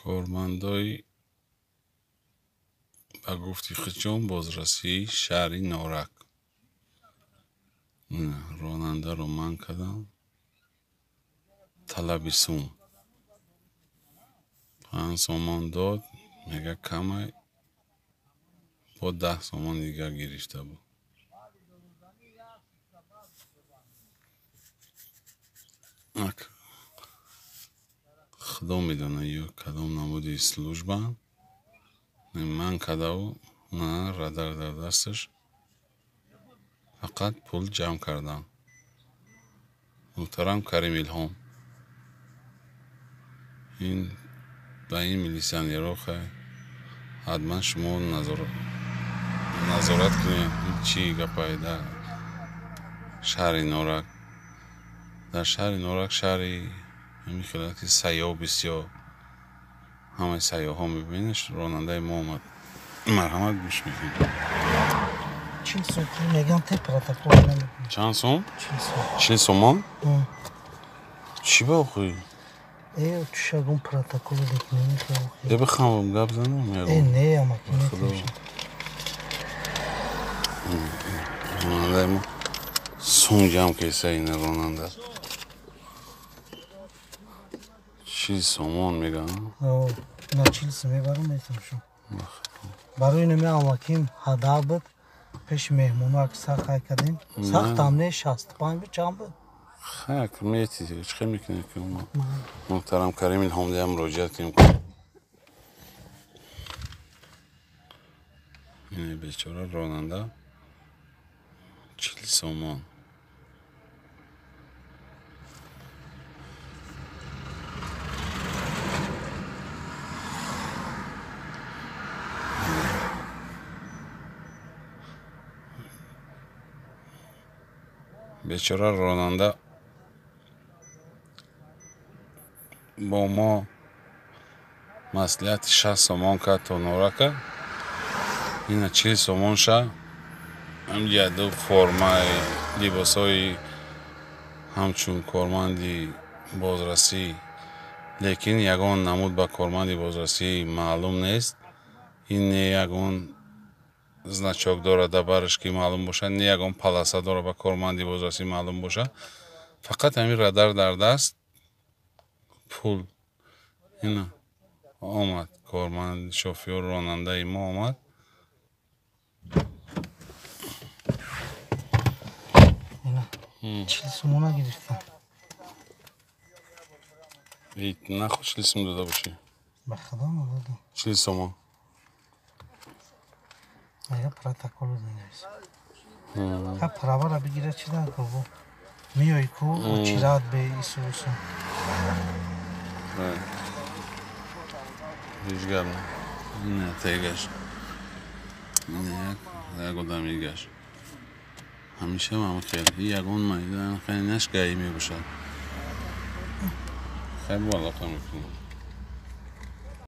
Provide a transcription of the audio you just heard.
Кормандои ба гуфти худшон бозрасии шаҳри Норак. Ронандаро манъ карданд. Талаби сум. 5 сомон дод, мега камай, бо 10 сомон дигар гирифта буд. Худо медонад ё кадом намуди служба манъ кардаву на радар дар дасташ, фақат пул ҷамъ кардам. Муҳтарам Карим Илҳом, ин ба ин милитсионерҳо хай ҳатман шумо назорат кунед, ин чӣ гапае дар шаҳри Норак. Дар шаҳри Норак шаҳри ҳамин хелат ки сайёҳ бисёр, ҳамаи сайёҳҳо мебинед. Ронандаи мо омад, марҳамат, гӯш мекунем. 40 сом пул мегам, те протокол намекунӣ. Чанд сом? 40 сом. 40 сомон? Чӣ ба охӯй? Э, чушагон протокол декунем. Э, бихам гап занам. Э, не, амаки не. Ронандаи мо сум ҷамъ кеса. Ина ронанда 40 сомон мегам. На, 40 сом мебарам, метам шу. Барои нами амаким ҳадаф буд, пеши меҳмоно як сахт хай кардем. Сахтам не, 65 буд, чанд буд? Хак мети, чӣ мекунед ки муҳтарам Карим Илҳомдиам муроҷиат кунем. Ин бечора ронанда 40 сомон. Бечора ронанда бо мо маслиҳати 60 сомон кард то Норака, ина 40 сомон ша. Ҳамҷаду формаи либосҳои ҳамчун корманди бозрасӣ, лекин ягон намуд ба корманди бозрасӣ маълум нест. Ин не ягон значок дорад дар бараш, ки маълум бошад, не ягон полоса дорад, ба корманди бозрасӣ маълум бошад. Фақат ҳамин радар дар даст, пул. Ина омад корманд, шофёр, ронандаи мо омад. 40 сомона гирифтам. Нахо 40 сом дода бошӣ. Ба худо надодам. 40 сомон. Ага, протокол менависам. Ха, правара бигира, чӣ дар кор миёй ку очират бе ису усу. Ҳеҷ гап не, тегаш як одами дигаш ҳамеша ҳам хел ягон майдан хеле нашгаӣ мебошад. Хеле бо алоқа мекунем.